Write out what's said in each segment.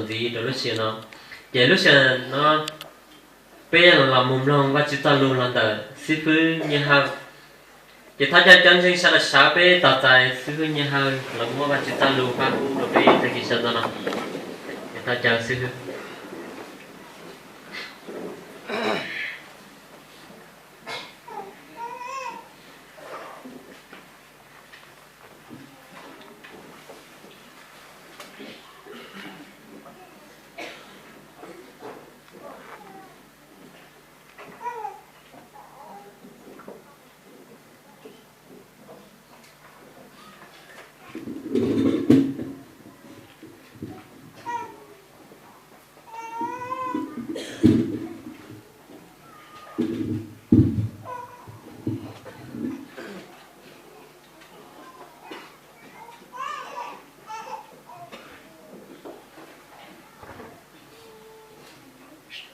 ntxiv rau lub sij hawm no. Ces lub sij hawm no peb los mus mloog Vajtswv txoj lus los ntawm xib fwb Nyiaj Hawj. Ces thov caw cov ntseeg sawv daws sawv peb tos txais xib fwb Nyiaj Hawj los muab Vajtswv txoj lus pab pub rau peb tag kis sawv ntxov no. Ces thov caw xib fwb.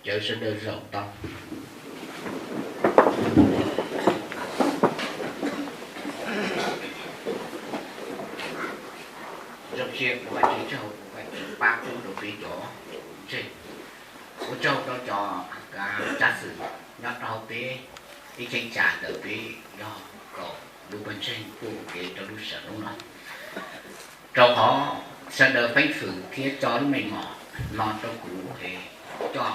Cawv sawv daws zaum tau. Zoo siab ua Vajtswv tsaug, ua Vajtswv pab pub rau peb cov ntseeg. Ua tsaug rau cov tsab xwm nyob rau peb ib cheeb tsam ntawm peb yog kaum lub pawg ntseeg tuaj ua ke rau lub sij hawm no. Rau qhov sawv daws feeb fwm thiab tso lub meej mom no rau kuv es coj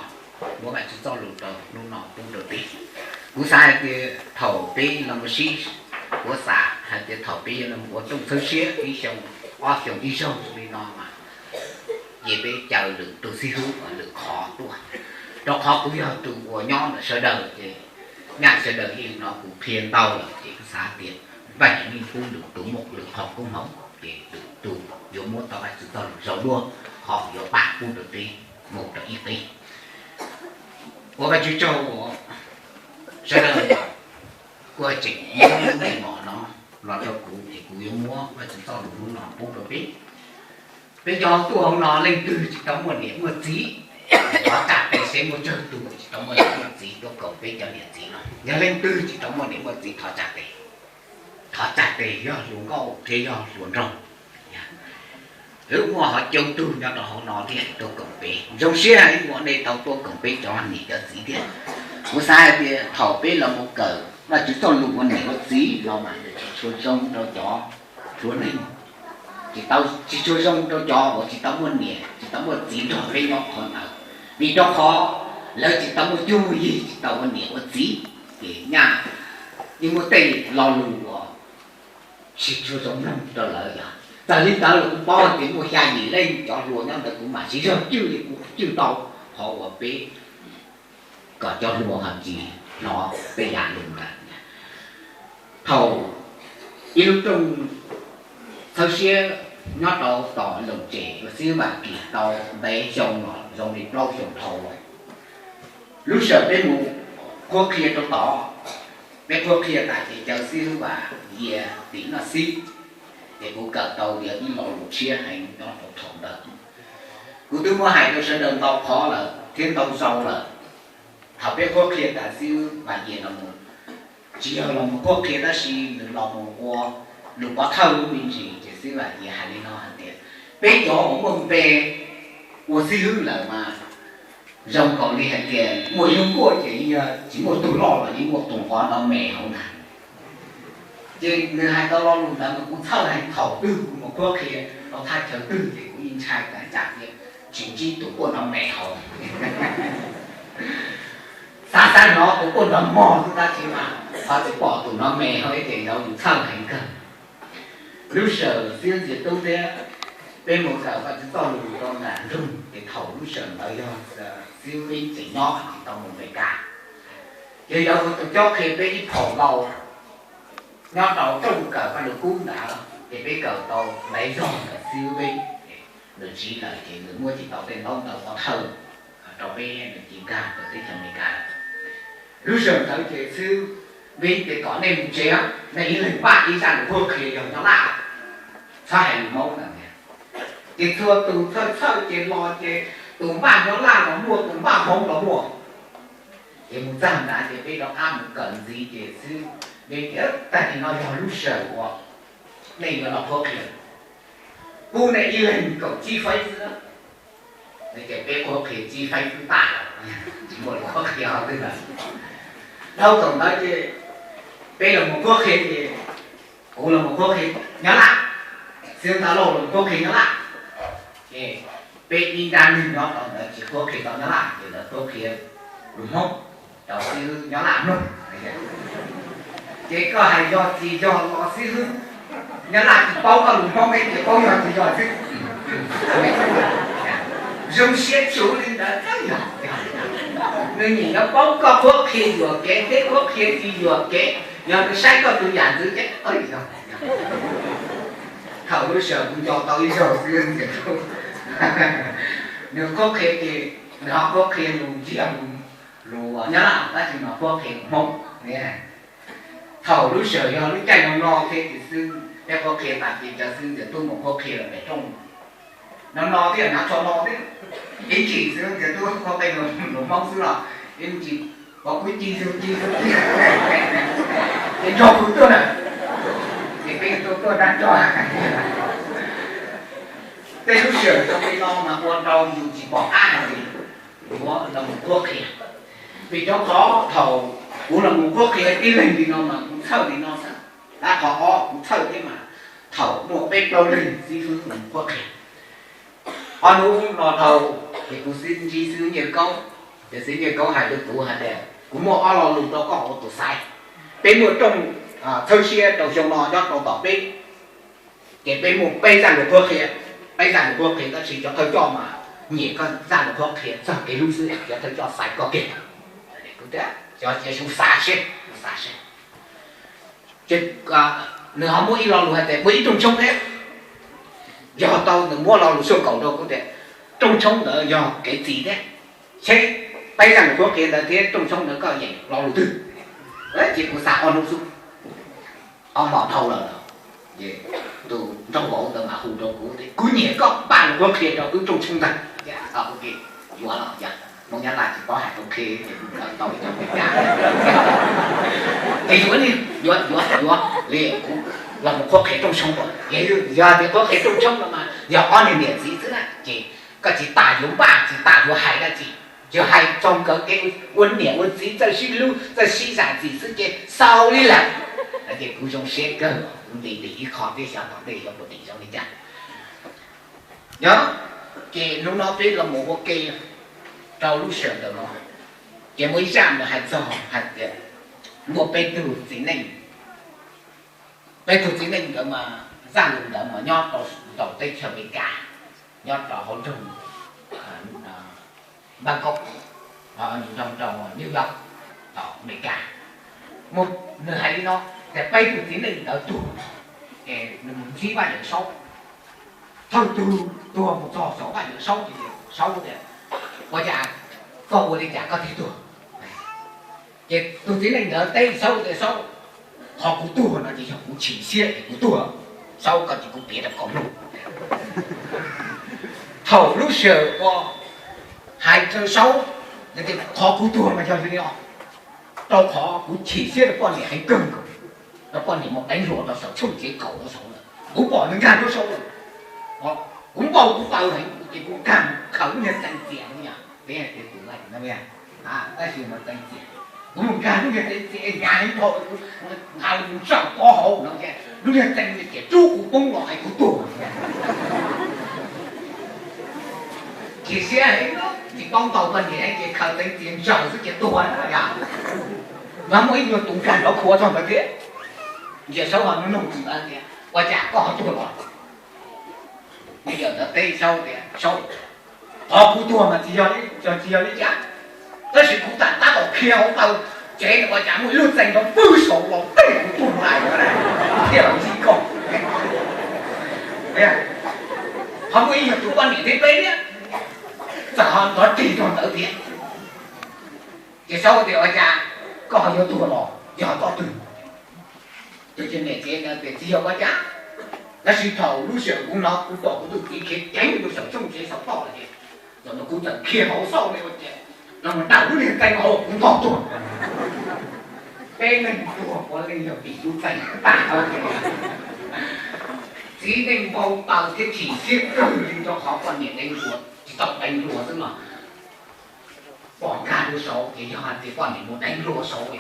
muab Vajtswv txoj lus rau hnub no pub rau peb. Kuv xav hais tias thaum peb los mus sib, kuv xav hais tias thaum peb yuav los mus ua rooj txhawb siab ib xyoo ob xyoo ib zaug li no mas, ces peb caw lwm tus xib hwb lwm qhov tuaj, rau qhov kuv yog tus uas nyob ntawm sawv daws ces nyaj sawv daws yeej hnov kuv qhia ntau lawm ces kuv xav tias Vajtswv yeej pub lwm tus muaj lwm qhov koob hmoov ces lwm tus yuav muab tau Vajtswv txoj lus zoo dua, ho yuav pab pub rau peb mus rau ib qib. Ua Vajtswv tsaug uas sawv daws kuj tseem muab lub meej mom no los rau kuv es kuv yuav muab Vajtswv txoj lus hnub no pub rau peb. Peb cov tuaj hauv no leej twg tsis tau muaj niam muaj txiv, thov tsa tes seb muaj tsawg tus tsis tau muaj niam muaj txiv tuaj koom peb cov niam txiv no. Yog leej twg tsis tau muaj niam muaj txiv thov tsa tes, thov tsa tes yog hluas nkauj thiab yog hluas nraug. Wb muaj ho coob tug nyob rau hauv no thiab tuaj koom peb. Zoo siab ib muaj nej tau tuaj koom peb cov niam cov txiv thiab. Kuv xav hais tias thaum peb los mus kawm Vajtswv txoj lus ua niam ua txiv no mas tsis tshua zoo rau cov hluas neeg, tsis tau, tsis tshua zoo rau cov uas tsis tau muaj niam tsis tau muaj txiv nrog peb nyob qhov ntawd, vim rau qhov lawv tsis tau muaj cuab muaj yig tsis tau ua niam ua txiv, ces nyaj yeej muaj tej lo lus uas tsis tshua zoo mloog rau lawv yog. Txawm li ntawd los kuv paub hais tias muaj xya yim leej cov hluas nyob ntawd kuv mam siv zog cwj li kuv cwj tau qhov uas peb kom cov hluas ho tsis hnov tej yam lus ntawd. Thaum ib lub rooj txhawb siab nyob rau tom Loos Tsem uas xib hwb Vam Kim tau ntev xyoo los zoo li plaub xyoo dhau lawm, lub sij hawm peb mus qhuab qhia rau tod, peb qhuab qhia tas ces caw xib hwb Vam Yia tim Naj Xib, ces kuv kawm tau yog ib lo lus tshiab heev nyob rau thaum ntawd. Kuv twb muab hais rau sawv daws ntau qhov lawm thiab ntau zaus lawm. Thaum peb qhuab qhia tas xib hwb Vam Yia los mus, tsis yog los mus qhuab qhia tab sis nws los mus ua lus pov thawj lub me ntsis ces xib hwb Vam Yia hais li no hais tias, peb cov uas muaj npe ua xib hwb lawm mas zoo nkaus li hais tias muaj yug nkuaj ces yog tsis muaj tug loj los yeej muaj tus nqov no me hauv ntag. Ces nws hais tau lo lus ntawd mas kuv txhawj heev, thaum twg kuv mus qhuab qhia rau thaj chaw twg ces kuv yeej ntshai tas cas tias tsis ntsib tus puaj nrov me hauv. Xav xav hnov tus puaj nrov mog xwb tab sis mas ho tsis pom tus nrov me hauv ces yog yus txhawj heev kawg. Lub sij hawm xib hwb Ntxias Tub thiab peb mus kawm Vajtswv txoj lus rau nram nroog ces thaum lub sij hawm ntawd yog xib hwb Vib tseem nyob tsis tau mus Amelikas. Ces yog tus cob qhia peb ib phaum lau nyob rau rooj kawm Vaj Lug Kub ntawd ces peb kawm tau ntev zog ntawm xib hwb Vib, nws tsiv lawm ces nws muab tsis tau tej ntaub ntawv pov thawj rau peb, nws cia nkag rau teb chaws Amelikas lawm. Lub sij hawm ntawd ces xib hwb Vib tias kom nej mus tsev, nej ib leeg npaj ib zaj lus qhuab qhia yog nyob Laj, txhob hais lus Hmoob ntawd. Ces txhua tus txhawj txhawj ces los ces tus npaj nyob Laj los muaj, tus npaj Hmoob los muaj. Ces mus txog ntawd ces peb rov qab mus kawm ntxiv ces xib hwb Vib tias, tag kis no yog lub sij hawm uas nej yuav los qhuab qhia, pub nej ib leeg kaum tsib feeb xwb. Ces peb qhuab qhia txib faib twb tag, tsis muaj lus qhuab qhia qhov twg lawm. Dhau thaum ntawd ces peb los mus qhuab qhia ces kuv los mus qhuab qhia Nyab Laj, xib hwb Ntaj Lauj los mus qhuab qhia Nyab Laj. Ces peb ib nrab neeg nyob rau ntawd tsis qhuab qhia tau Nyab Laj ces lawv qhuab qhia lus Hmoob rau xib hwb Nyab Laj mloog. Ces koj hais yog tsis yog los xib hwb Nyab Laj tsis paub koj lus Hmoob, ces paub yog tsis yog xwb. Zoo siab tshaj li ntawd, nws nim yuav paub koj qhuab qhia yuam kev thiab qhuab qhia tsis yuam kev, yog nws saib koj tus yam ntxwv ces yog. Thaum lub sij hawm kuv nco tau ib zaug xwb, nws qhuab qhia ces nws ho qhuab qhia lus ntxiag, lus Nyab Laj tab sis mas qhuab qhia Hmoob. Thaum lub sij hawm yog lub caij no no thiab ces xwb, peb qhuab qhia tas ces cov xib hwb Ntxawm Tub mus qhuab qhia lawm pem rooj no no thiab, hnav tso no thiab, ib chim xwb Ntxawm Tub qhuab qhia lus Hmoob xwb los ib chim pov kuv ci xwb ci xwb ci, ces nrog kuv tuaj na, ces peb tuaj tuaj nrog nrog. Tej lub sij hawm zoo li no mas ua rau yus tsis pom qab hais li, yuav los mus qhuab qhia. Vim rau qhov thaum kuv los mus qhuab qhia tib leeg li no mas kuv txhawj li no xwb. Tab qhov ob kuv txhawj thiab mas thaum muaj peb plaub leeg xib hwb los mus qhuab qhia. Ob hnub no dhau, ces kuv xib ntsib xib hwb Nyiaj Koob, ces xib hwb Nyiaj Koob hais rau kuv hais tias kuv muaj ob lo lus rau koj ua tus xaiv. Peb muaj rooj txhawb siab rau xyoo no nyob rau tom peb, ces peb muaj peb zaj lus qhuab qhia, peb zaj lus qhuab qhia tab sis cov thawj coj mas nyiam koj zaj lus qhuab qhia txog kev hlub xwb, cov thawj coj xaiv koj kiag. Kuv tias, Xav seb, xav seb. Ces nws ho muaj ib lo lus hais tias muaj ib rooj tshoob thiab, yog tau nws muab lo lus suaj kaum rau kuv tias rooj tshoob ntawd yog kev txi thiab, seb peb zaj lus qhuab qhia ntawd thiab rooj tshoob ntawd koj nyiam lo lus twg. Ces kuv xav ob hnub xwb, ob hmo dhau lawm, tus nraug vauv ntawd mas hu rau kuv tias kuv nyiam koj paj lus qhuab qhia rau wb rooj tshoob ntag. Yuav los yog Hmoob Nyab Laj tsis paub hais rau qhia ces kuv kawm tau ib co Meskas. Ces yuav li, yuav yuav yuav li, kuv los mus qhuab qhia rooj tshoob. Yog tias qhuab qhia rooj tshoob no mas yog ob niag niam txiv xwb na ces koj tsis tas yuav npaj tsis tas yuav hais dab tsi, yog hais txog nkawd kev ua niam ua txiv txawj sib hlub txawj sib zam txim xwb ces xaus li lawm. Ces kuv zoo siab kawg, kuv nti nti ib qho thiab xyov tom ntej yuav puas dim zoo li cas. Nyob, ces hnub no peb los mus ua ke rau lub sij hawm ntawm no, ces muaj ib zaj nws hais txog hais tias muaj peb tug txiv neej, peb tug txiv neej ntawd mas zaj lus ntawd mas nyob rau teb chaws Amelikas, nyob rau hauv nroog Npab Koob, nroog rau New York, tom Amelikas. Muaj, nws hais li no, tias peb tug txiv neej ntawd tuag, es nws mus ntsib Vaj Yawm Saub. Thawj tug tuag mus txog saum Vaj Yawm Saub ces Saub tias, ua cas koj ua li cas koj thiaj tuag? Ces tus txiv neej ntawd teb Saub tias, Saub, qhov kuv tuag no ces yog kuv chim siab es kuv tuag. Saub, koj cia kuv piav rau koj mloog. Thaum lub sij hawm uas hais rau Saub tias qhov kuv tuag mas yog li no, rau qhov kuv chim siab rau poj niam heev kawg nkaus, rau poj niam mus deev hluas rau saum tshooj tsev kaum rau saud lawm, kuv pom nws nkag rau saud lawm, kuv npau kuv taws heev ces kuv nkag khaws lub niag txee txias no, peb hais tias tus lais no, tab sis mas txee txias, kuv mus nkag lub niag txee txias es nkav heev dhau, nqa mus tsaws pob hauv no, lub niag txee txias rub kuv poob los es kuv tuag. Chim siab heev, tsis paub ntaus poj niam ces khaws txee txias ntsaws xwb ces tuag na yom. Mas muaj ib nyuag tus nkag nrov khuav txog ntawd thiab. Yawm Saub ho nug nug tus ntawd tias, ua cas koj ho tuag los? Yawm ntawd teb Saub tias, Saub, qhov kuv tuag mas tsis yog, tsis yog li cas, tab sis kuv tab tom qhia hauv taw tsev ua cas muaj ib lub txee nrov pwg saud los teb kuv tuag lawm, thiaj los ntsib koj. Ho muaj ib nyuag tus poj niam thiab peb thiab, txawm ho nrov rig rau ntawd thiab. Ces Saub tias, ua cas koj ho yuav tuag los yog toj twg? Tus txiv neej tias, tsis yog ua cas, tab sis thaum lub sij hawm kuv hnov kuv pom kuv tus txiv khiav ceev rau saum tshooj tsev saum toj lawm ces, thaum no kuv txawm khiav hauv xauj li ua cas los mus ntaus lub niag txee hauv kuv ntog tuag. Peb leeg tuag puav leej yog vim lub txee tag. Txiv neej npau taws thiab chim siab kawg li rau qhov poj niam deev hluas tsis tau deev hluas xwb los pom nkag dua saud ces yog hais tias poj niam mus deev hluas saud,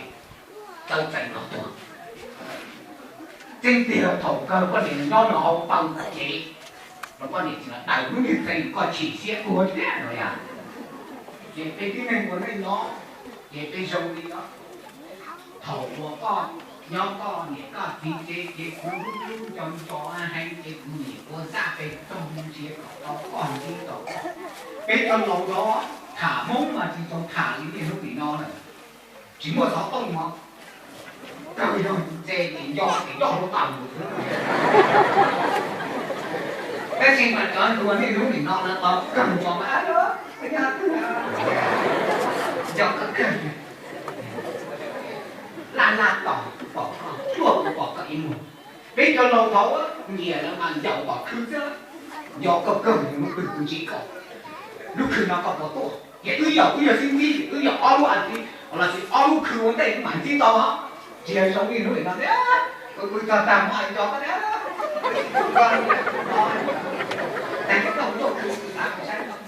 txawv txeem los tuag. Tseeb tiag thaum kawg poj niam nyob rau hauv paus cev, los poj niam tsis los daws lub niag txee koj chim siab kua thiab no yom. Ces peb tib neeg ua neej no ces peb zoo li no. Thaum uas koj nyob koj niam koj txiv tsev ces kuv hlub hlub nco nco heev ces kuv niam ua zaj pes txog mus nrhiav kom tau koj ntsib tau koj. Peb cov laus los tham Hmoob mas tsis tau tham li niaj hnub nim no lawm. Tsis muaj xov tooj mog, kawg yog tus tse ces nco ces coj hluav taws mus xwb. Tab sis mas cov hluas niaj hnub nim no lawv tau kawg nco mas nco kawg kawg, laj laj tos pom koj, tuaj kuv pom koj ib muag. Peb cov laus thaud nyiam lawv mas ncaum pom khw xwb, nco kawg kawg, hnub twg kuv ntsib koj, lub khw no koj puas tuaj? Ces wb yog, wb yog xib ntsib, wb yog ob lub a txiv lossis ob lub khw ua ntej wb mam ntsib tau. Tsis yog zoo li hnub nim no tias kuv txog tag hmo nco koj, tag koj tuaj khw kuv xav kuv saib koj,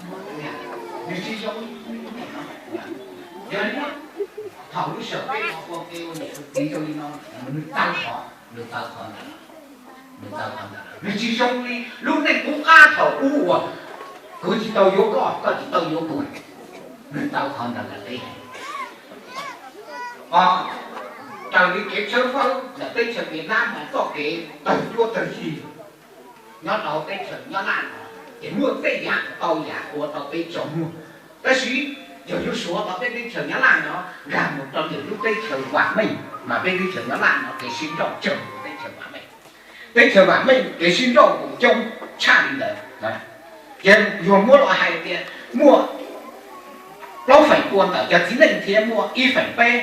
nws tsis zoo li hnub nim no. Yog li, thaum lub sawm peb ua ke ua niam ua txiv zoo li no, nws txawv qhov, nws txawv qhov ntawd, nws txawv qhov ntawd, nws tsis zoo li lub neej qub qab thaum ub uas kuv tsis tau yuav koj, koj tsis tau yuav kuv, nws txawv qhov ntawd lawm peb. Raws li kev tshawb fawb ntawm teb chaws Vietnam mas txoj kev tawg cuab tawg yig nyob rau teb chaws Nyab Laj no ces muaj tej yam ntau yam ua rau peb tsaug muag. Tab sis yog yuav suav tau peb teb chaws Nyab Laj no nkag mus rau ntawm lub teb chaws vam meej mas peb teb chaws Nyab Laj no kev sib nrauj tsawg teb chaws vam meej. Teb chaws vam meej kev sib nrauj kuj coob tshaj li ntawd. Ces yuav muab los hais tias muaj plaub feem pua ntawm cov txiv neej thiab muaj ib feem peb,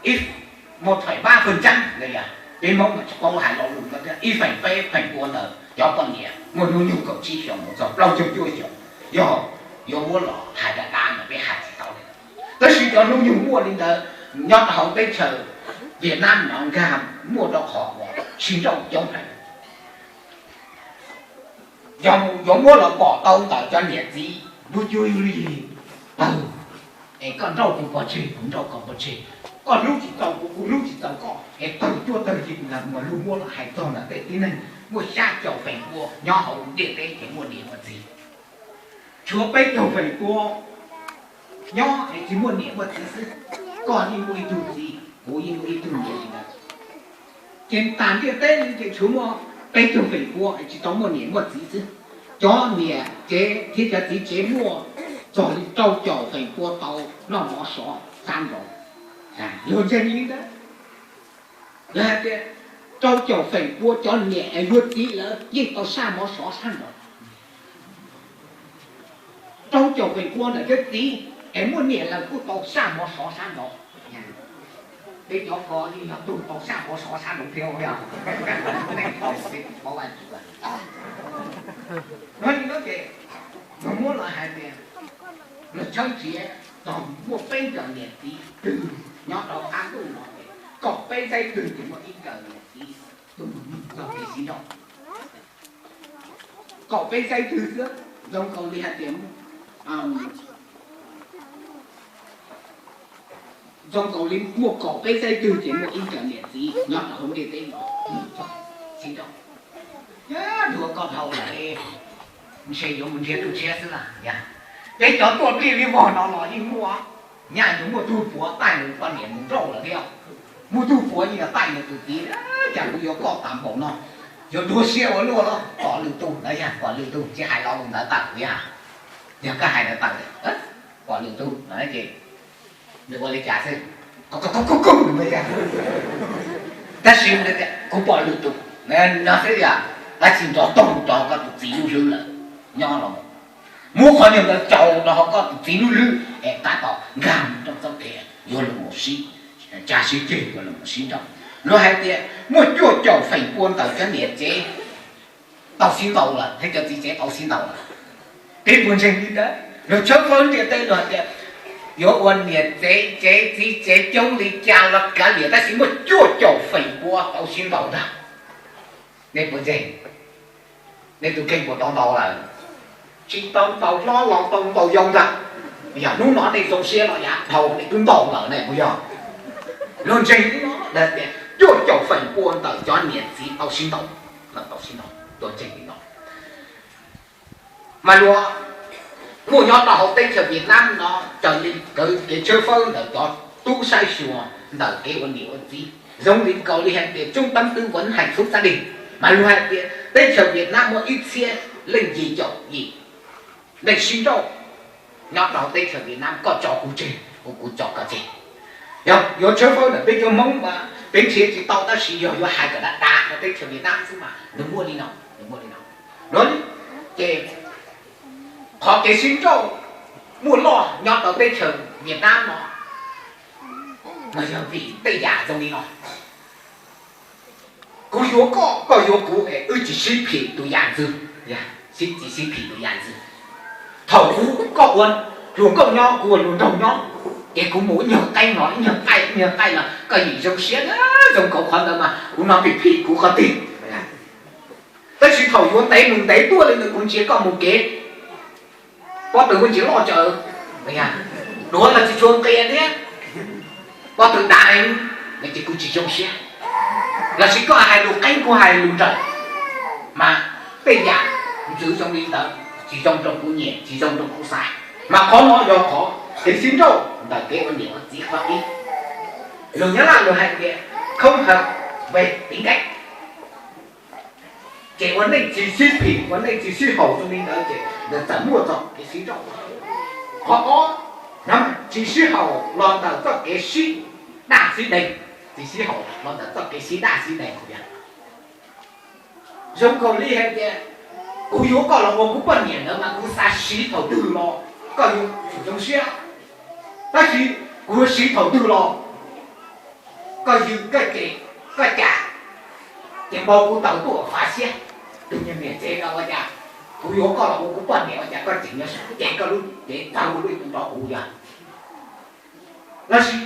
ib, một phẩy ba phần trăm, peb Hmoob mas tsis paub hais lo lus no thiab, ib feem peb feem pua ntawd cov poj niam muaj hnub nyoog kaum tsib xyoos mus txog plaub caug cuaj xyoos, yog yuav muab los hais dab dab mas peb hais tsis tau li. Tab sis cov hnub nyoog muaj li ntawd nyob rau hauv teb chaws Vietnam no nkag muaj rau qhov uas sib nrauj coob heev. Yog yuav muab los pom tau ntawm cov niam txiv lub cuab lub yig tawg, es koj nrauj kuv pov tseg, kuv nrauj koj pov tseg, koj hlub tsis txaus kuv, kuv hlub tsis txaus koj, es tawg cuab tawg yig mas luag muab los hais txog ntawm tej tib neeg muaj xya caum feem pua nyob hauv ntiaj teb ces muaj niam muaj txiv. Tshuav peb caug feem pua nyob es tsis muaj niam muaj txiv xwb, koj yeej muaj ib tug txiv, kuv yeej muaj ib tug niam li ntawd. Ces tas ntiaj teb li ces tshuav muaj peb caug feem pua es tsis tau muaj niam muaj txiv xwb. Cov niam tsev thiab cov txiv tsev muaj txog li rau caum feem pua tau noj mov sov sab nraud. Luag ntseeg li ntawd, lawv hais tias rau caum feem pua cov niam es yuav txiv lawv yeej tau saj mov sov sab nraud. Rau caum feem pua ntawm cov txiv es muaj niam lawm kuj tau saj mov sov sab nraud. Peb cov ko yeej yog tug tau saj mov sov sab nraud thiab. Hnub no ces luag muab los hais tias luag tshawb nrhiav txog muaj peb nkawm niam txiv twg nyob rau qab ntuj no, kaum peb xeeb twg ces muaj ib nkawm niam txiv tug txog kev sib nrauj. Kaum peb xeeb twg xwb, zoo nkaus li hais tias, zoo nkaus li muaj kaum peb xeeb twg ces muaj ib nkawm niam txiv nyob rau hauv ntiaj teb no txog sib nrauj. Yog koj dhau lawm, ntshe yuav mus nrhiav tus tshiab xwb lawm. Peb cov tuaj dlij li vog no los yeej muaj, nyaj yuav muaj tug puav taij nws poj niam mus nrauj lawm thiab. Muaj tug puav yeej yog taij nws tus txiv, cas kuv yuav koj tas npaum no, yuav dua siab ua luaj los pom lwm tus na yog, pom lwm tus, tsis hais lo lus ntawd tawm yog, yog koj hais ntawd tawm, pom lwm tus no ces nws ua li cas xwb, tab sis kuv pom lwm tus no xwb yog, tab sis nrov toog rau koj tus txiv lub hlwb lawm, nyob los muab qhov nyuag ntawd tsaus rau hauv koj tus txiv lub hlwb es tab tom nkag mus rau txoj kev yuav los sib tsa sib ceg, yuav los sib nrauj. Luag hais tias muaj cuaj caum feem pua ntawm cov niam tsev tau sib ntaus lawm thiab cov txiv tsev tau sib ntaus lawm. Peb puas ntseeg li ntawd? Luag tshawb fawb ntiaj teb luag hais tias yuav ua niam tsev tsev txiv tsev coob li cas los kav liam, tab sis muaj cuaj caum feem pua tau sib ntaus ntag. Nej puas ntseeg? Nej tus kheej puas tau ntaus lawm? Tsis tau ntaus hlob los tau ntaus yau ntag. Yog hnub no nej zoo siab no yav dhau nej twb ntaus lawm ne puas yog? Luag ntseeg li no tias cuaj caum feem pua ntawm cov niam txiv tau sib ntaus, tau sib ntaus, luag ntseeg li no. Mas luag muaj nyob rau hauv teb chaws Vietnam no raws li kev tshawb fawb ntawm cov tub saib xyuas ntawm kev ua niam ua txiv, zoo li nkaus li hais tias trung tâm tư vấn hạnh phúc gia đình, mas luag hais tias teb chaws Vietnam muaj ib txhiab leej yim caum yim leej sib nrauj nyob rau hauv teb chaws Vietnam, koj tso kuv tseg, kuv tso koj tseg. Yog yuav tshawb fawb ntawm peb cov Hmoob mas peb nrhiav tsis tau, tab sis yog yuav hais kom dav dav rau teb chaws Vietnam xwb mas nws muaj li no, nws muaj li no. Ces qhov kev sib nrauj muaj loj nyob rau teb chaws Vietnam no mas yog vim tej yam zoo li no. Kuv yuav koj, koj yuav kuv es wb tsis sib phim tus yam ntxwg, tsis sib phim tus yam ntxwg. Thaum kuv, koj ua hluas nkauj nyob, kuv ua hluas nraug nyob, ces kuv mus ib nyuag qaib no ib nyuag qaib, ib nyuag qaib no koj yeej zoo siab, zoo nkaus qhov ntawd mas kuv no phim phim kuv qhov twg. Tab sis thaum yuav ntev mus ntev tuaj li ntawd kuv ntsia koj mus kev, pob tw muaj ntsis loj tsawv, duav los tsis tshua nqia thiab, pob tw dav, ces kuv tsis zoo siab. Lossis koj hais lus qeeb kuv hais lus nrawm, mas tej yam ntxwv zoo li ntawd tsis zoo rau kuv nyiam, tsis zoo rau kuv xav. Mas qhov no yog qhov kev sib nrauj ntawm kev ua niam ua txiv qhov ib. Lus Nyab Laj lus hais tias không hợp về tính cách. Ces ua neej tsis sib phim, ua neej tsis sib haum zoo li ntawd ces nws txawm muaj txoj kev sib nrauj. Qhov ob, tsis sib haum los ntawm txoj kev sib daj sib deev, tsis sib haum los ntawm txoj kev sib daj sib deev. Zoo nkaus li hais tias kuv yuav koj los ua kuv poj niam ntawd mas kuv xav siv thaum twg los koj yuav tsum zoo siab, tab sis kuv yuav siv thaum twg los koj ywg koj cem koj cam, ces npau kuv taws tuaj fav xiab. Tus niag niam tsev no ua cas kuv yuav koj los ua kuv poj niam ua cas koj tseem yuav cem koj lub cev txawv ua luaj tus nrov huv yog? Lossis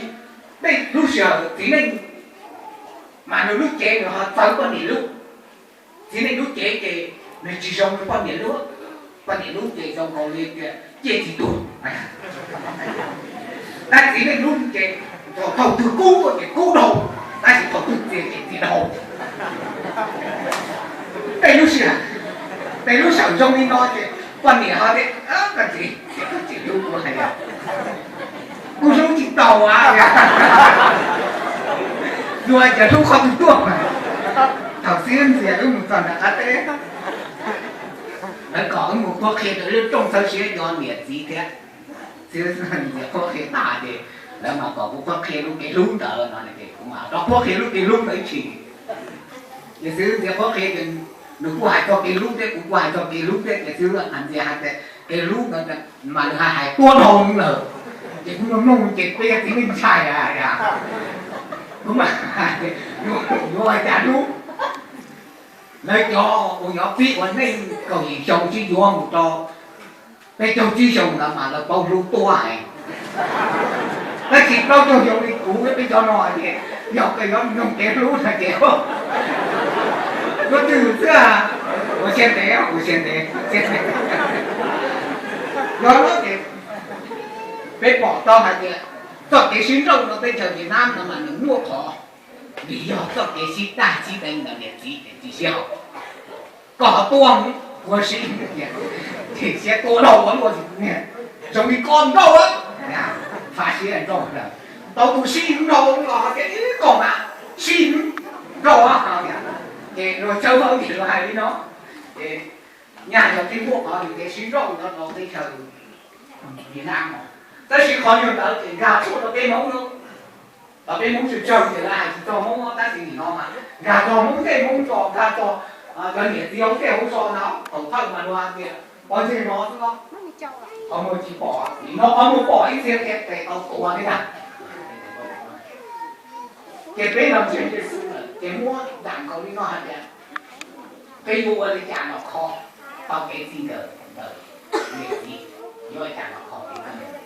tej lub sij hawm txiv neej mas nws lub cev nws ho txawv poj niam lub, txiv neej lub cev ces nws tsis zoo li poj niam lub, poj niam lub ces zoo nkaus li tias ciaj tsis tuag. Tab txiv neej lub ces thaum twg kub ces kub dhau, tab sis thaum twg txias ces txias dhau. Tej lub sij hawm, tej lub sij hawm zoo li no ces poj niam ho tias, koj txiv, koj txiv hlub kuv hais, kuv hlub tsis tau a. Yuav cas hlub qhov twg tuaj mas. Thaum xib hwb ntxias wb mus txog nram qab teb, lawv kom wb mus qhuab qhia rau lub rooj txhawb siab cov niam txiv thiab. Xib hwb ntxias qhuab qhia tas ces lawv mas kom kuv qhuab qhia lub kev hlub ntawd no ces kuv mam rov qhuab qhia lub kev hlub ntawd ib tshim. Ces xib hwb ntxias qhuab qhia ces nws kuj hais txog kev hlub thiab kuv kuj hais txog kev hlub thiab ces xib hwb ntxias hais tias kev hlub ntawd mas nws hais hais tuab dhau lawm. Ces kuv mloog mloog ces peb yog txiv neej ntshai, kuv mam hais tias yuav ua cas hlub. Lawv cov uas yuav pib ua neej kaum yim xyoo sib yuav mus rau peb caug tsib xyoo ntawd mas lawv paub hlub tuab heev. Tab sis plaub caug xyoo li kuv thiab peb cov no ces yog koj yuav mloog kev hlub no ces yuav twg xwb. Ua siab ntev, ua siab ntev, siab ntev. Yog no ces peb pom tau hais tias txoj kev sib nrauj no teb chaws Vietnam no mas nws muaj qhov vim yog txoj kev sib daj sib deev ntawm niam txiv ces tsis sib haum. Koj ho tuaj mus ua sib, siab tuaj dhau ua luaj, zoo li koj nrauj, fav siab nrauj lawm. Tau tus sib nrauj los hais tias koj mas sib nrauj. Ces luag tshawb fawb ces luag hais li no, ces nyaj yog tib muaj qhov kev sib nrauj no rau teb chaws Vietnam no. Tab sis qhov nyuag ntawd ces nkag tshuaj rau peb Hmoob lawm. Peb Hmoob tsawg tsawg ces lawv hais tsis txog Hmoob, tab sis nim no mas nkag txog Hmoob tej Hmoob tso, nkag txog cov niam txiv hauv tej hauv zos no, thaum thawj mas luag hais tias pov ntseg no xwb, qhov muag tsis pom, nim no qhov muag pom ib txhia tias tes tau tua thiab ntag. Ces peb los ntseeg Yexus lawm ces muab nram nkaus li no hais tias peb yuav ua li cas los kho tau kev txij nkawm ntawm niam txiv, yuav ua cas los kho kev txij nkawm.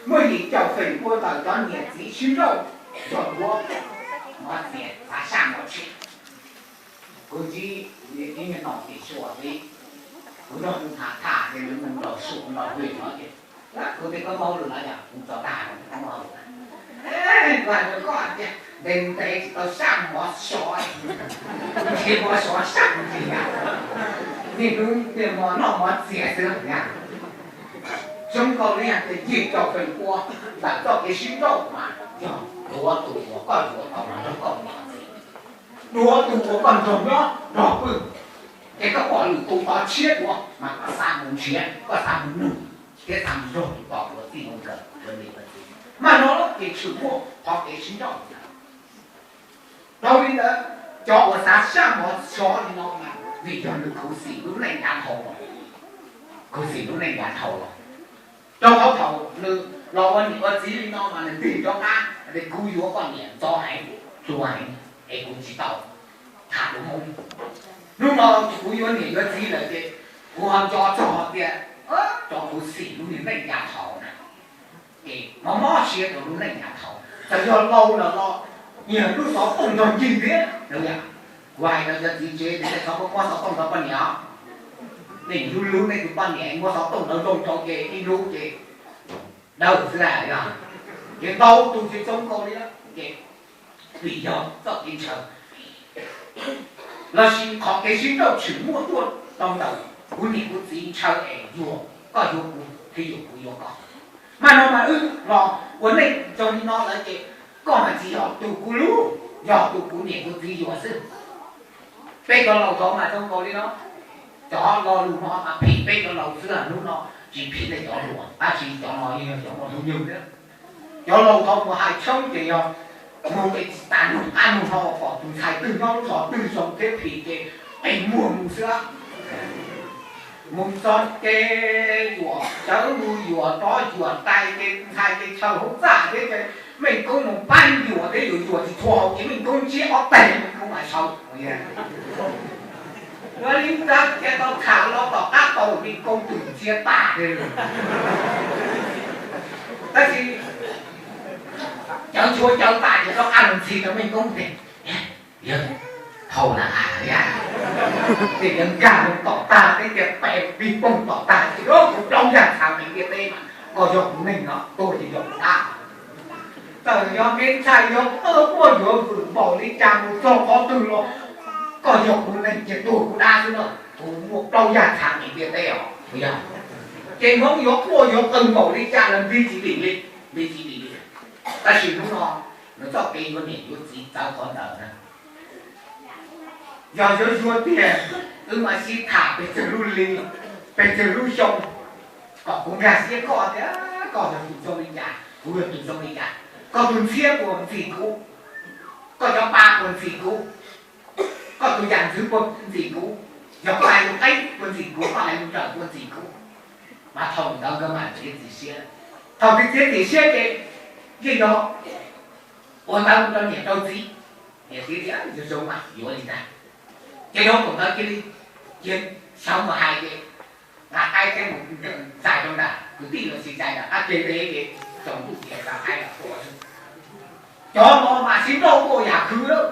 Muaj yim caum feem pua ntawm cov niam txiv sib nrauj yog duav mov txias xav saj mov tshiab. Kuv ntsib ib nyuag nom tim Suav xwb, Kuv nrog nws tham tham ces nws mus nrog Suav nrog Hwm no ces, kuv tias koj muaj hauj lwm los yog kuv tso tag, koj muaj hauj lwm, kuv hais rau koj tias ntev ntev tsis tau saj mov sov, nrhiav mov sov saj ntsis, niaj hnub niaj hmo noj mov txias xwb na. Zoo nkaus li tias yim caum feem pua ntawm txoj kev sib nrauj mas yog duav tus uas koj yuav tau los nrog koj mus ua txiv, duav tus uas koj nrog nyob nrog pw, ces koj pom lwm tus tov tshiab dua mas koj xav mus nrhiav, koj xav mus nug thiab xav mus nrog tus tod ua txij ua nkawm ua niam ua txiv. Mas no ces tshwm muaj qhov kev sib nrauj ntawd. Dhau li ntawd, cov uas xav saj mov sov li no mas vim yog nws khuv xim lub neej yav dhau los, khuv xim lub neej yav dhau los. Rau qhov thaum nws los ua niam ua txiv li no mas nws tig rov qab tias kuv yuav poj niam ntxov heev, hluas heev, es kuv tsis tau tham lus Hmoob. Hnub no kuv yuav niam yuav txiv lawm ces kuv ho nco txog tias cov khuv xim lub niag neej yav dhau na, ces mob mob siab rau lub neej yav dhau. Txawm yog laus lawm los nyiag lub xov tooj nrog ncig thiab. Kuv hais rau cov txiv tsev tias nej txhob muab xov tooj rau poj niam os. Nej hlub hlub nej tus poj niam, muab xov tooj ntawd zoo rau ces ib hnub ces dawb xwb, yog ces ntau tus tsis zoo nkaus li ces vim yog txoj kev ntshaw lossis qhov kev sib nrauj tshwm muaj tuaj rau ntawm kuv niam kuv txiv ntshaw es yuam koj yuav kuv thiab yuam kuv yuav koj. Mas no mas wb los ua neej zoo li no lawm ces koj mas tsis yog tus kuv hlub, yog tus kuv niam kuv txiv yuam xwb. Peb cov laus tod mas zoo nkaus li no, cov lo lus no mas phim peb cov laus xwb, hnub no tsis phim nej cov hluas, tab sis cov no yeej yog cov muaj hnub nyoog thiab. Cov laus tod mus hais tshoob ces yog mus es tsis tas nug qab nug hau kom tus ntxhais twg nyob lub zos twg zoo thiab phim ces qe muag mus xwb. Mus txog ces yuam sawv mus yuam rov yuam tais ces ntxhais ces chaw hauv txaj thiab ces Meej Koob mus pab yuam thiab yuam yuam tsis txhua hauv ces Meej Koob ntsiab ob teg Meej Koob mas sawv. Ua li ntawd thiaj tau tham los tom qab tau Meej Koob tus ntsiab tag. Tab sis cawv tshuav cawv tas ces rov qab los ntxhi rau Meej Koob tias, yawg, thaum na, yog, ces yawg nkag mus tom tag teb tias pes pig poog tom tag ces kuv plaub yag txha me ntiaj teb mas koj yog kuv neeg no tuag ces yog kuv dab. Txawm yog me ntxhais yog quaj yuav vwm npaum li cas mus txog qhov twg los koj yog kuv neeg ces tuag kuv dab xwb na, kuv muaj plaub yag txha me ntiaj teb os. Ces Hmoob yuav quaj yuav qw npaum li cas los nti tsis dim li, nti tsis dim li. Tab sis hnub no nws txoj kev yuav niam yuav txiv txawv qhov ntawd na. Yog yuav yuav tiag, wb mam sib tham pes tsawg lub hli, pes tsawg lub xyoo, kom kuv nkag siab koj tias koj yog tus zoo li cas, kuv yog tus zoo li cas. Koj tus ntxhiab puas ntxim kuv? Koj cov pa puas ntxim kuv? Koj tus yam ntxwv puas ntxim kuv? Yog koj hais lus qeeb puas ntxim kuv? Koj hais lus nrawm puas ntxim kuv? Mas thaum ntawd nkawd mam txiav txim siab. Thaum txiav txim siab ces yeej yog ua ntawd rau niam rau txiv, niam txiv tias zoo zoo mas yuav li ntag. Ces rau thaum ntawd cia li, cia sawv mus hais ces nqa qaib thiab mus txais rau nram kwv tij los sis txais nram qab ke ntev ces tsaus ntuj ces nqa qaib los tua xwb. Cov no mas sib nrauj tuaj yam khwv lawm,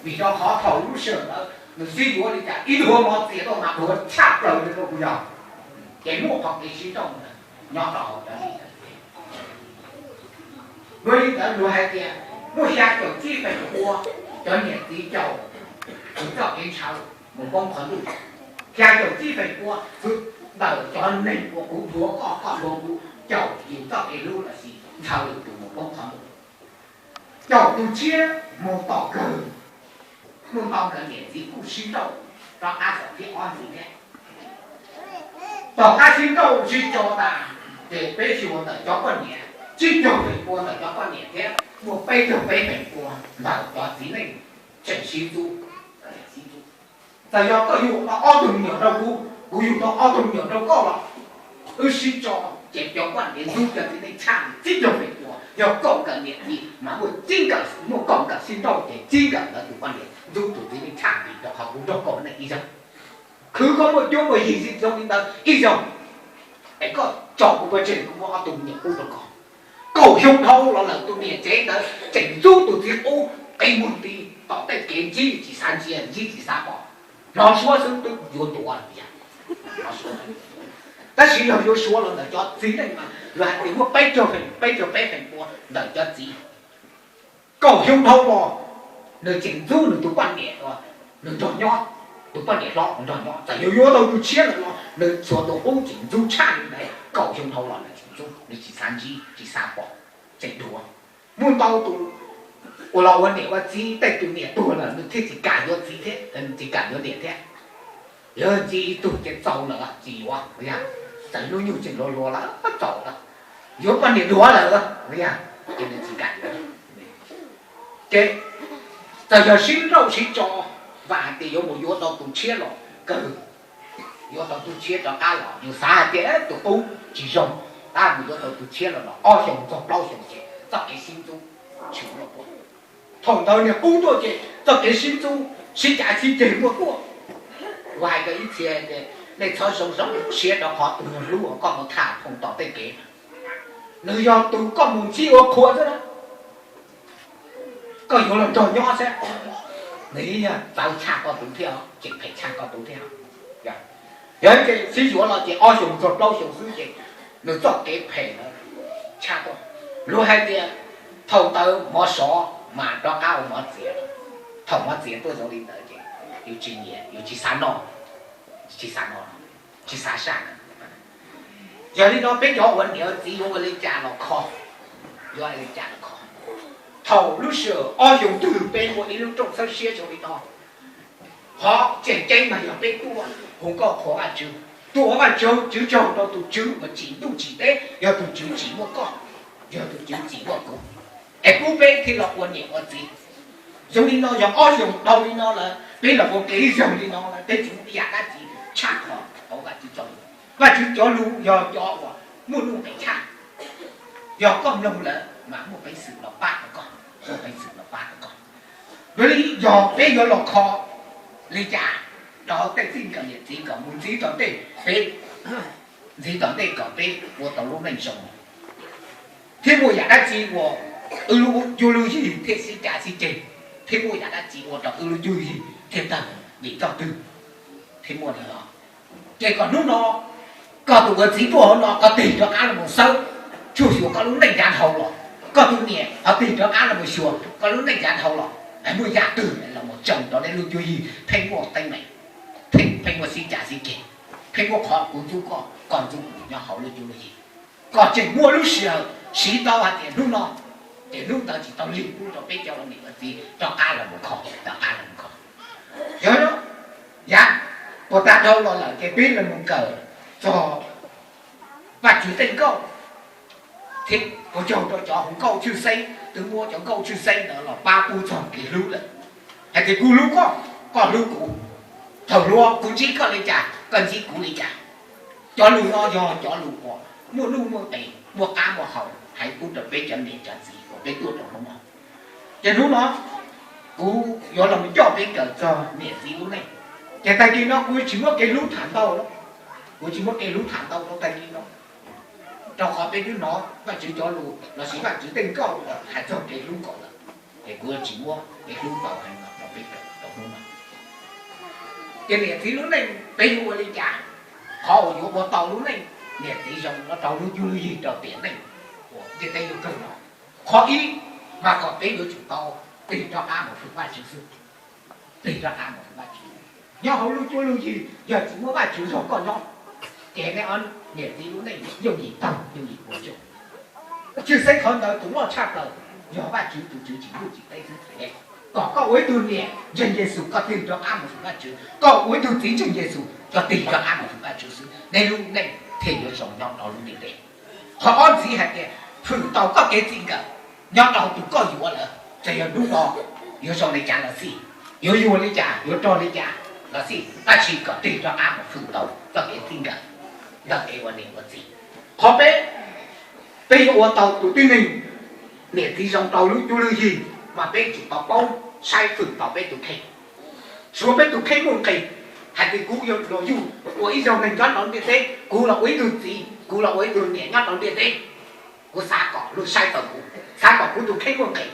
vim rau qhov thaum lub sij hawm ntawd nws sib yuav li cas ib dhuav mov txias tuaj mas dhuav tshaj plaws li rau kuv yog. Ces muaj qhov kev sib nrauj nyob rau hauv cov li ntawd. Vim li ntawd luag hais tias muaj xya caum tsib feem pua cov niam txiv caum tus txoj kev ntshaw mus poob qhov ntuj, xya caum tsib feem pua ntawm cov neeg uas kuv dhuav koj, koj dhuav kuv, caum yus txoj kev hlub los sis ntshaw lwm tus mus poob qhov ntuj. Caum tus tshiab mus tom kawg, muaj ntau nkawd niam txiv kuj sib nrauj rov qab saum thiab ob ntxiv thiab. Tom qab sib nrauj sib tso tas, ces peb xyuas ntawm cov poj niam, tsib caug feem pua ntawm cov poj niam thiab muaj peb caug peb feem pua ntawm cov txiv neej tseem sib ntxub. Txawm yog koj yug tau ob tug me nyuam rau kuv, kuv yug tau ob tug me nyuam rau koj los wb sib tso, ces cov poj niam ntxub cov txiv neej tshaj tsib caug feem pua. Yog kaum nkawm niam txiv mas muaj tsib nkawm, muaj kaum nkawm sib nrauj ces tsib nkawm ntawd tus poj niam ntxub tus txiv neej tshaj vim rau qhov kuv nrog koj ua neej ib zaug. Khwv koj muaj cuab muaj yig zoo li ntawd ib zaug, es koj tso kuv pov tseg kuv muab ob tug me nyuam pub rau koj. Kaum xyoo dhau los lawm tus niam tsev ntawd tseem ntxub tus txiv qub, qi muag nti tom tej kev ntsib tsis xav ntsia, ntsib tsis xav pom, hnov suab xwb twb yuav ntuav lawm tiag. Tab sis yog yuav suav los ntawm cov txiv neej mas luag hais tias muaj peb caug feem, peb caug peb feem pua ntawm cov txiv. Kaum xyoo dhau los, nws tseem ntxub nws tus poj niam, nws nrog nyob, tus poj niam hlob nrog nyob. Txawm yuav yuav tau tus tshiab lawm los nws txhua tus qub tseem ntxub tshaj li ntawd. Kaum xyoo dhau los nws tseem ntxub, nws tsis xav ntsib, tsis xav pom, tseem dhuav. Muaj ntau tus uas los ua niam ua txiv, tej tus niam tuag lawm nws thiaj tsis kam yuav txiv thiab, tsis kam yuav niam thiab. Yog txiv ib tug ces txaus lawm tsis yuav, txawm hnub nyoog tseem hluas hluas los txaus lawm, yuav poj niam dhuav lawm, ces nws tsis kam yuav. Ces txawm yog sib nrauj sib tso, vam hais tias yuav mus yuav tau tus tshiab los kawg, yuav tau tus tshiab rov qab los, yus xav hais tias tus qub tsis zoo, tab mus yuav tau tus tshiab los no ob xyoos txog plaub xyoos ces txoj kev sib ntxub tshwm muaj tuaj. Thaum ntawd niag qub tuaj ces txoj kev sib ntxub sib cav sib ceg muaj tuaj. Kuv hais rau ib txhia tias nej txhob zoo zoo siab rau qhov tus neeg hlub uas koj mus tham phoom tom tej kev, nws yog tus koj mus ntsib ua qhua xwb na. Koj yuav los nrog nyob xwb, nws yeej yog txawv tshaj koj tus thiab, tseem phem tshaj koj tus thiab. Yog ces sib yuav los ces ob xyoos txog plaub xyoos xwb ces nws txoj kev phem lawm tshaj tuaj. Luag hais tias thaum ntawd mov sov mas rov qab ua mov txias. Thaum mov txias tuaj zoo li ntawd ces yus tsis nyiam, yus tsis xav noj, tsis xav noj, tsis xav saj. Yog li no peb cov ua niam ua txiv yuav ua li cas los kho, yuav ua li cas los kho. Thaum lub sij hawm ob xyoos twg peb muaj ib lub rooj txhawb siab zoo li no, qhov tseem ceeb mas yog peb tuaj hu nkauj qhuas Vajtswv, tuaj ua Vajtswv tsaug rau tus Tswv uas tsim ntuj tsim teb, yog tus Tswv tsim muaj koj, yog tus Tswv tsim muaj kuv, es pub peb thiaj los ua niam ua txiv. Zoo li no yog ob xyoos dhau li no lawm, peb los ua kev zoo li no lawm, peb tsis muaj ib yam dab tsi tshaj qhov hauv Vajtswv txoj lus. Vajtswv cov lus yog cov uas muaj nuj nqis tshaj. Yog koj mloog lawm mas muaj peev xwm los pab tau koj, muaj peev xwm los pab tau koj. Yog li yog peb yuav los kho li cas rau tej txij nkawm niam txiv kom mus ntxiv tom ntej, peb ntxiv tom ntej kom peb ua tau lub neej zoo, thiab muaj yam dab tsi uas wb lub cuab lub yig thiaj sib cav sib ceg, thiab muaj yam dab tsi ua rau wb lub cuab lub yig thiaj tawg vim txoj twg, thiab muaj li os. Ces kom hnub no koj tus ua txiv tuaj hauv no koj tig rov qab los mus xawb, tsuj xyuas koj lub neej yav dhau los, koj tus niam ho tig rov qab los mus xyuas koj lub neej yav dhau los, es muaj yam twg los mus tseem rau nej lub cuab yig pheej muaj teeb meem, pheej muaj sib cav sib ceg, pheej muaj qhov kuv ntxub koj, koj ntxub kuv nyob hauv lub cuab lub yig. Koj tseem muaj lub sij hawm siv tau hais tias hnub no, ces hnub ntawd tsis tau lig pub rau peb cov ua niam ua txiv rov qab los mus kho, rov qab los mus kho. Yog, yav puas tag dhau los lawm ces peb los mus kawm txog Vajtswv tej nkauj, thiab ua tsaug rau cov hu nkauj tshwj xeeb twb muab cov nkauj tshwj xeeb ntawd los pab pub txog kev hlub lawm. Hais tias kuv hlub koj, koj hlub kuv, thaum hluas kuv ntsib koj li cas koj ntsib kuv li cas. Cov lus no yog cov lus uas muaj nuj muaj nqis, muaj qab muaj hau hais pub rau peb cov niam cov txiv uas peb tuaj rau hnub no. Ces hnub no kuv yuav los coj peb kawm txog niam txiv lub neej. Ces tag kis no kuv tsis muab kev hlub tham ntau, kuv tsis muab kev hlub tham ntau rau tag kis no, rau qhov peb twb hnov Vajtswv cov lus lossis Vajtswv tej nkauj uas hais txog kev hlub nkaus lawm. Ces kuv tsis muab kev hlub ntau heev los rau peb kawm rau hnub no. Ces niam txiv lub neej peb yuav ua li cas, qhov uas yuav ua tau lub neej niam txiv zoo no rau lub cuab lub yig rau tiam neej uas ntiaj teb yuav kawg no, qhov ib mas kom peb yuav tsum tau tig rov qab mus fwm Vajtswv xwb. Tig rov qab mus fwm Vajtswv. Nyob hauv lub cuab lub yig yog tsis muaj Vajtswv zog koj nyob, ces nej ob niam txiv lub neej yooj yim tawg yooj yim puas tsuaj. Tshwj xeeb qhov ntawd tus loj tshaj plaws yog Vajtswv tus Tswv tsim ntuj tsim teb xwb. Kom koj ua ib tug niam ntseeg Yexus koj tig rov qab mus fwm Vajtswv, koj ua ib tug txiv ntseeg Yexus koj tig rov qab mus fwm Vajtswv xwb, nej lub neej thiaj yuav zoo nyob rau lub ntiaj teb. Qhov ob ntxiv hais tias fwm tau koj kev txij nkawm nyob rau tus koj yuav lawm, txawm yog hnub no yuav zoo li cas los xij, yuav yuag li cas yuav rog li cas los xij, tab sis kom tig rov qab mus fwm tau txoj kev txij nkawm ntawm kev ua niam ua txiv. Qhov peb, peb yuav ua tau tus tib neeg niam txiv zoo rau lub cuab lub yig, mas peb tsum tau paub saib fwm tau peb tus kheej, suav peb tus kheej muaj nqis, hais tias kuv yuav los yug ua ib zaug neeg nyob rau ntiaj teb, kuv los ua ib tug txiv, kuv los ua ib tug niam nyob rau ntiaj teb, kuv xav kom luag saib tau kuv, xav kom kuv tus kheej muaj nqis,